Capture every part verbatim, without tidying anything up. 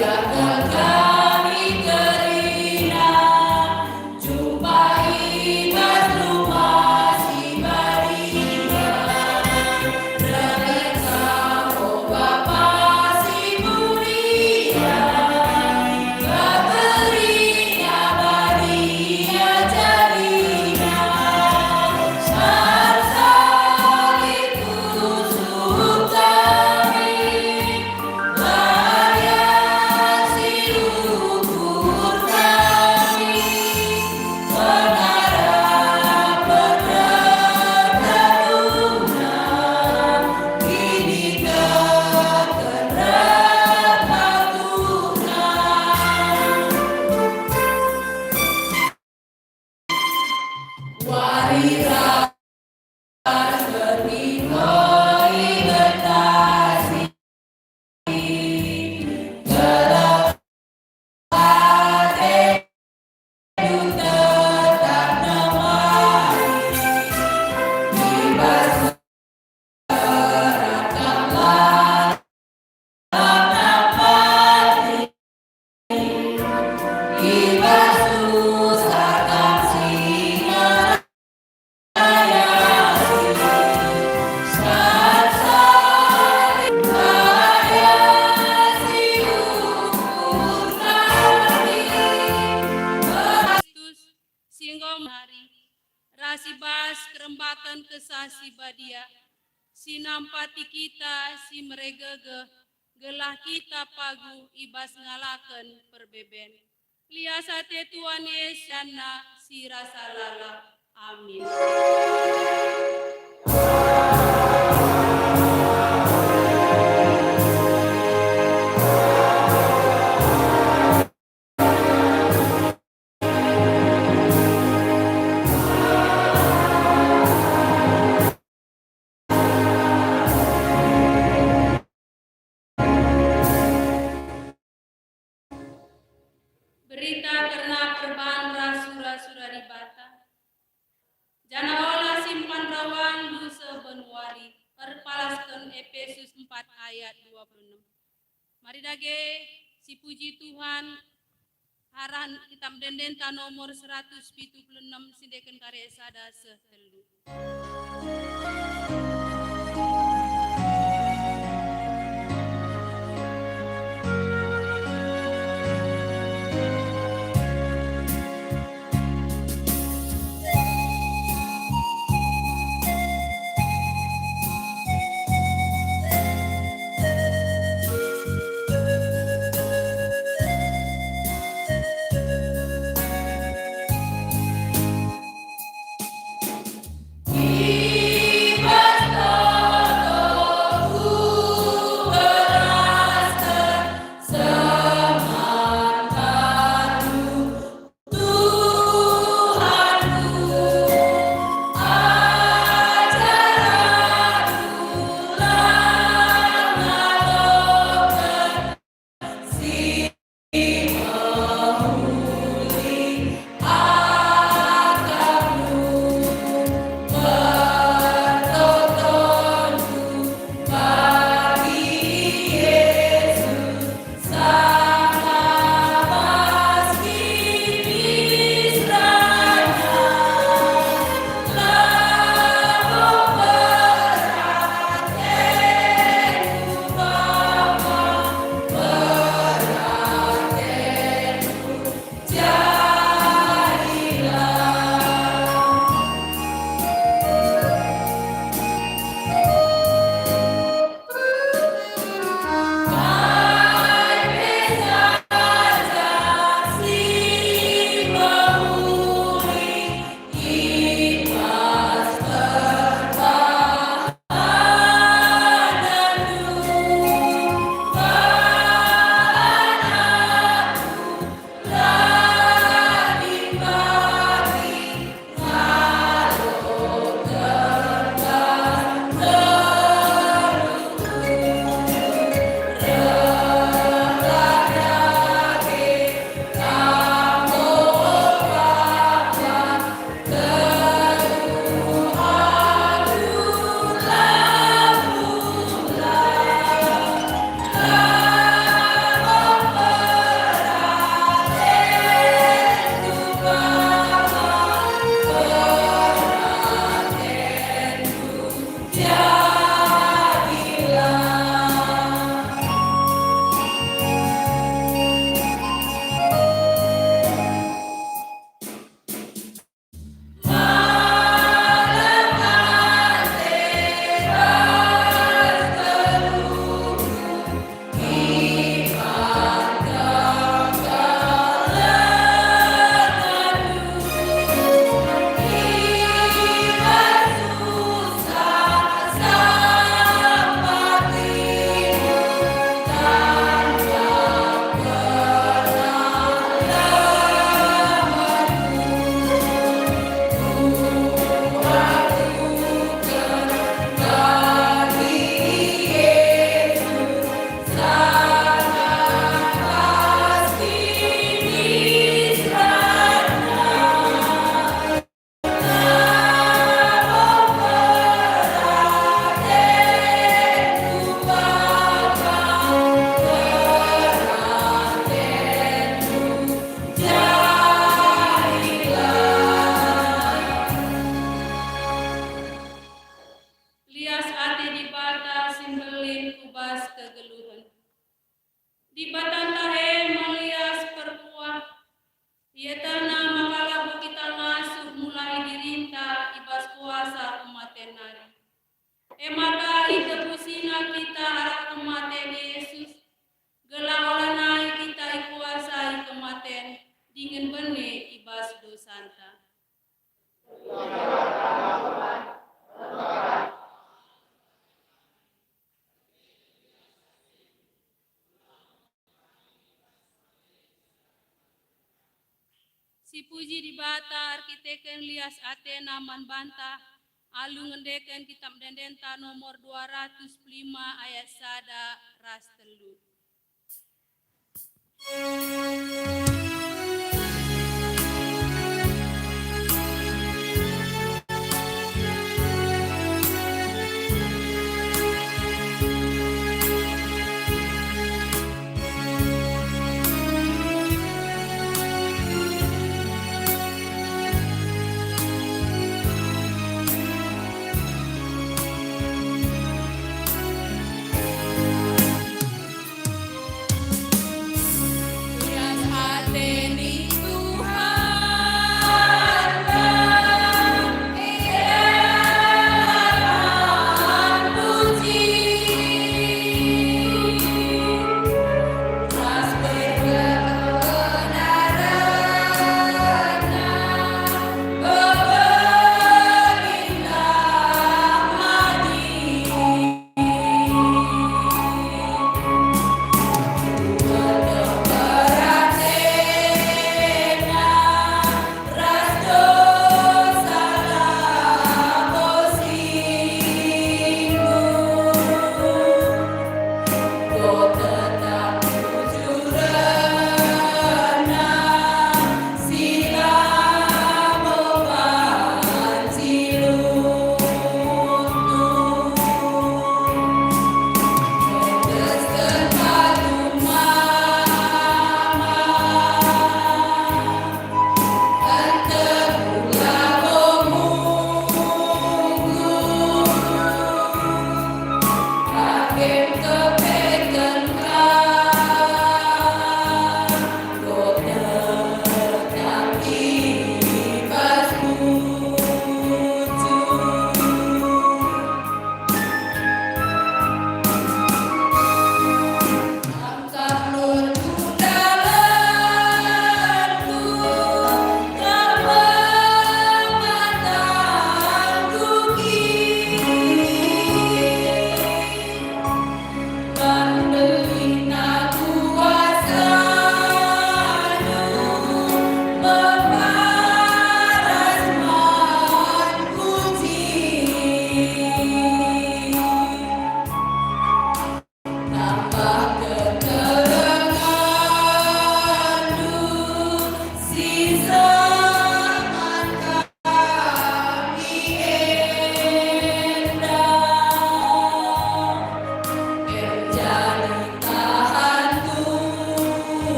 Biarkan kami terina jumpa i bas rumah si badia. Rebekah, o Bapa si mulia, beberilah badia jadina. Salib-salib pusuh kami, Kristus, si enggo mari, ras i bas kerembaken Kesah Si Badia, si nampati kita si meregegeh, gelah kita pagu i bas ngalaken perbeben. Lias ate Tuhan Yesus, Anakna si rasa lalap. Amin. Berita kerna perbahan ras sura-sura Dibata. Janah ola simpan rawandu seh benuari, erpalasken Epesus empat ayat dua puluh enam. Mari dage sipuji Tuhan, arah kitab ende-endenta nomor seratus pitu puluh enam, siendeken kari sada seh telu. Dibatanta e melias perkuah. Ietehna maka labo kita ngasup mulahi dirinta i bas kuasa kematen nari. E maka itebusina kita arah kematen Yesus, gelah olanai kita ikuasai kematen dingen bene i bas dosanta. Sipuji Dibata erkiteken lias ateNa man banta, alu ngendeken Kitap Ende-endenta nomor dua ratus lima ayat sada ras telu.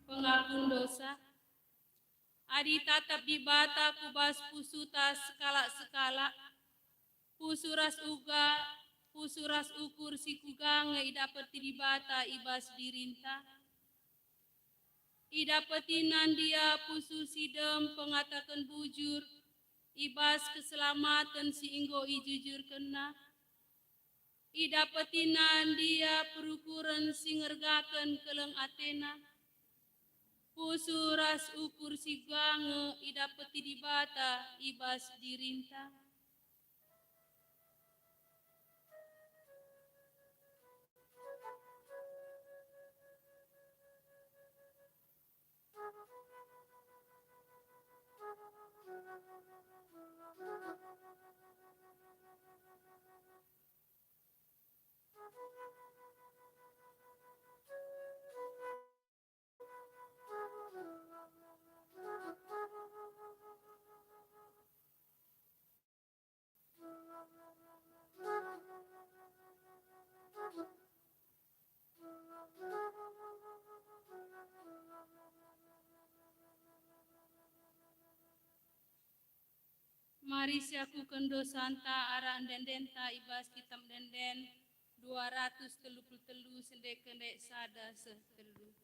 Pengakun dosa. Adi tatap Dibata ku bas pusuta sekalak-sekalak, pusu ras uga, pusu ras ukur si kuga nge idapeti Dibata i bas dirinta? IdapetiNa ndia pusu si dem pengataken bujur i bas keselamaten si enggo ijujurkenNa? IdapetiNa ndia perukuren si ngergaken keleng ateNa? Pusu ras ukur si ga nge idapeti Dibata i bas dirinta? Mari siakuken dosanta arah ende-endenta i bas Kitap Ende-enden dua ratus telu puluh telu, sendeken sada seh telu.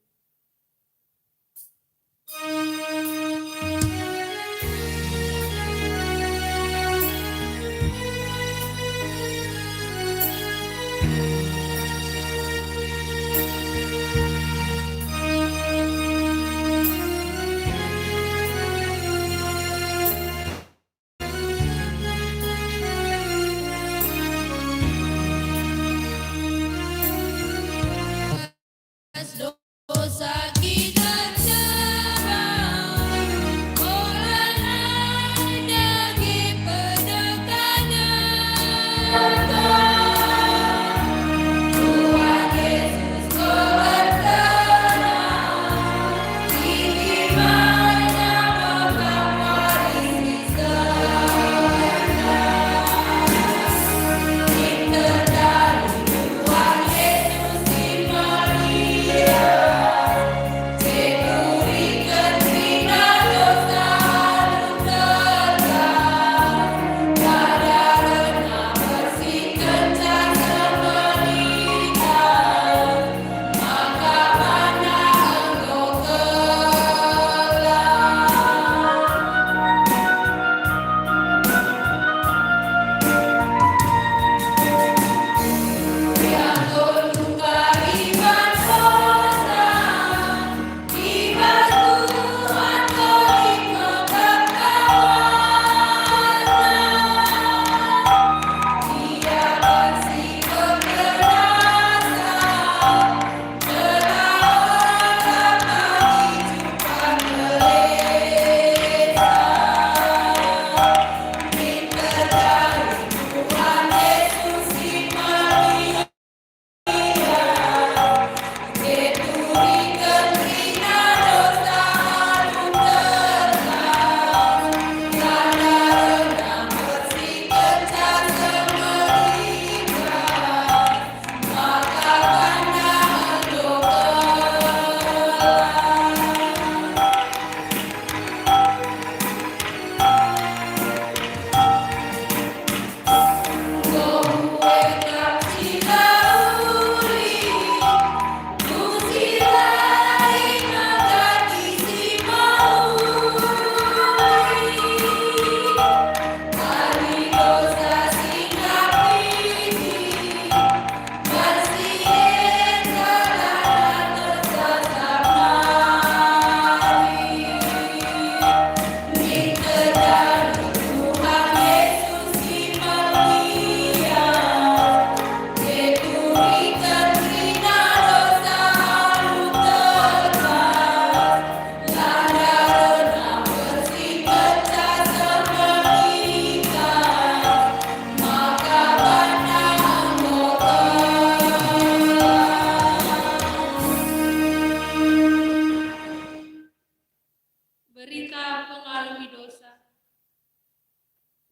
Berita pengalemi dosa.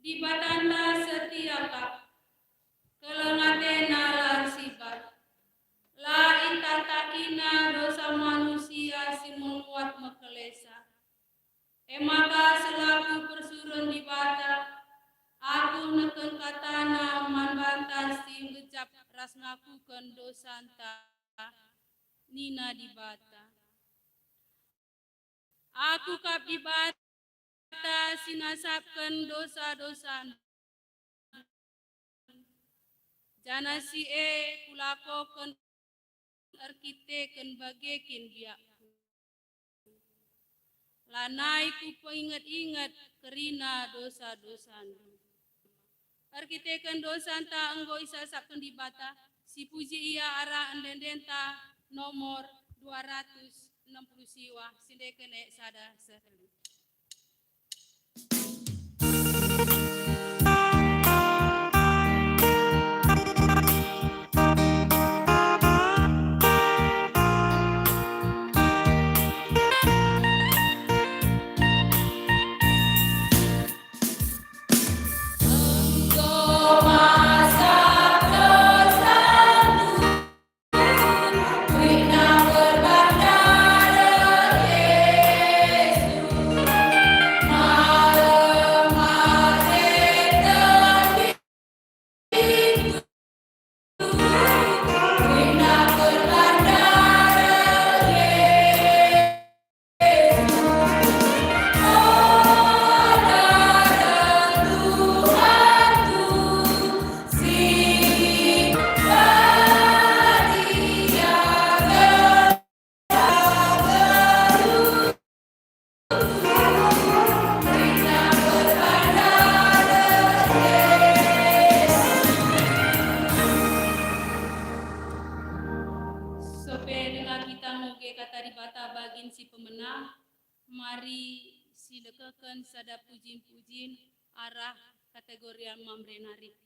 Dibatanta setia kap, keleng atena la ersibar, la itattakina dosa manusia si menuat mekelesa. E maka selaku persuruhen Dibata, aku neken katana man banta si ngejap ras ngakuken dosanta, nina Dibata. Aku kap Dibata si nasapken dosa-dosandu, janah si e kulakoken erkiteken bage kin biakku. Lanai kupeinget-inget kerina dosa-dosandu. Erkiteken dosanta enggo isasapken Dibata, sipuji Ia arah ende-endenta nomor dua ratus enam puluh siwah, sendeken e sada seh telu. si pemena, mari si dekeken sada pujin-pujin arah kategori Mamre nari.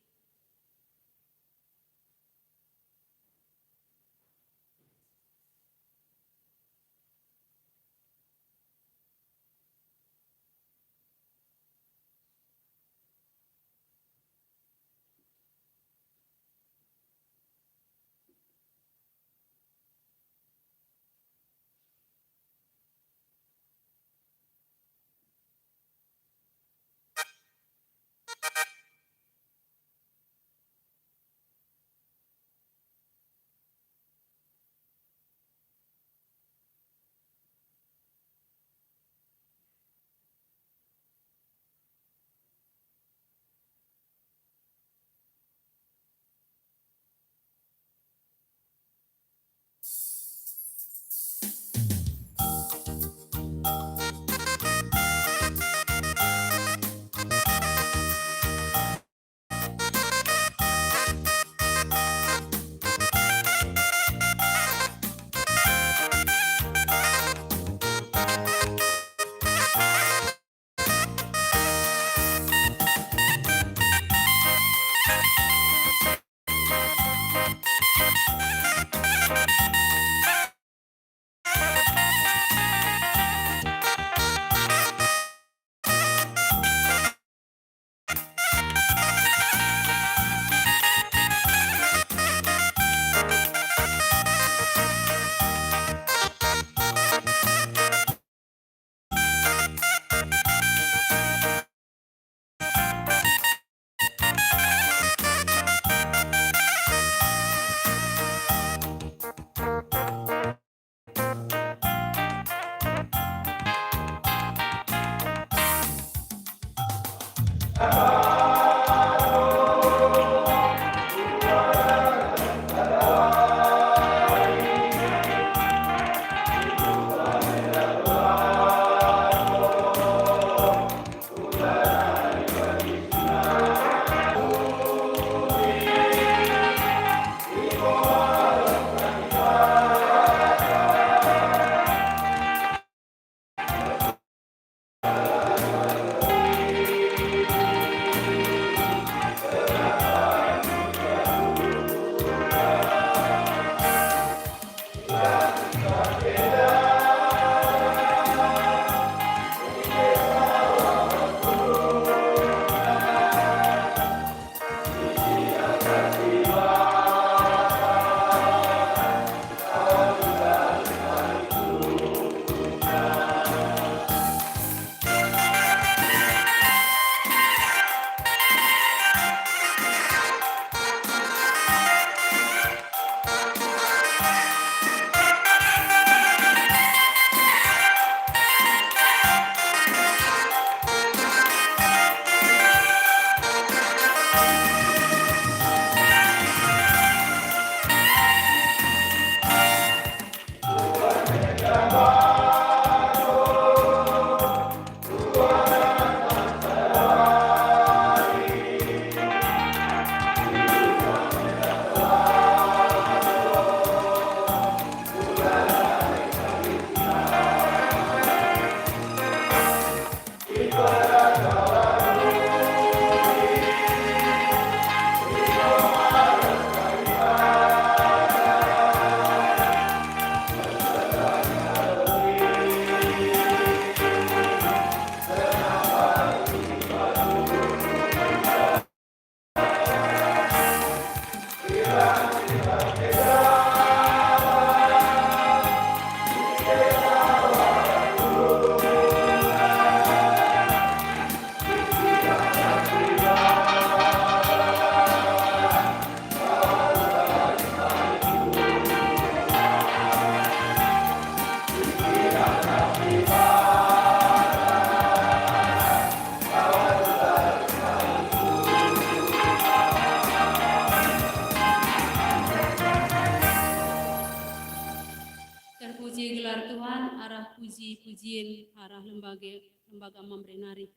Terpuji gelar Tuhan arah puji-pujin arah lembaga, lembaga Mamre nari.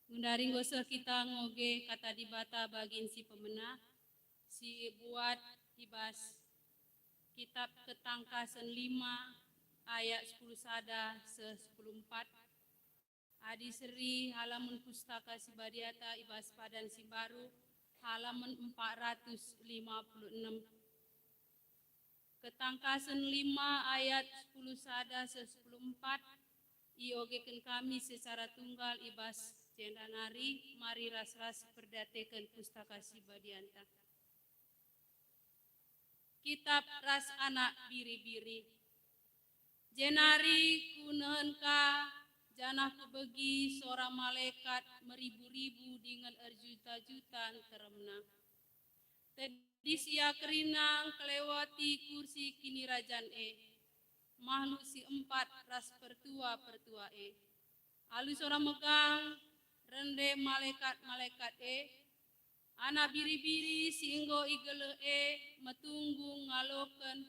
Gundari enggo seh kita ngoge Kata Dibata bagin si pemena, si ibuat i bas Kitab Ketangkasen lima ayat sepuluh sada seh sepuluh empat. Adi seri halaman Pustaka Si Badiata i bas padan si mbaru, halaman empat ratus lima puluh enam. Ketangkasen lima ayat sepuluh sada seh sepuluh empat, iogeken kami secara tunggal i bas jenda nari, mari ras-ras perdiateken Pustaka Si Badianta. Kitab ras Anak Biri-biri. Jenari kunehen ka, janah kubegi sora malekat meribu-ribu dingen erjuta-juta nteremna. Tedis ia kerina ngkeleweti kursi kinirajan e, mahluk si empat ras pertua-pertua e. Alu sora megang, rende malekat-malekat e, Anak Biri-biri si enggo igeleh e metunggung ngaloken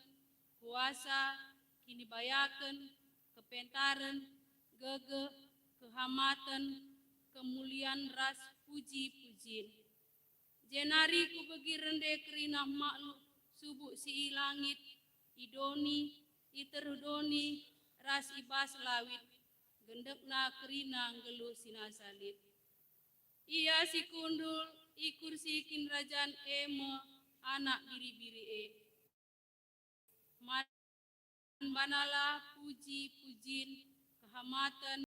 kuasa, kinibayaken, kepentaren, gegeh, kehamaten, kemulian ras puji-pujin. Jenari kubegi rende kerina mahluk subuk si i langit, i doni, i teruh doni, ras i bas lawit, gendekna kerina nggeluh si nasa lit. Ia si kundul i kursi kinirajan e me Anak Biri-biri e. Man banalah puji-pujin, kehamaten,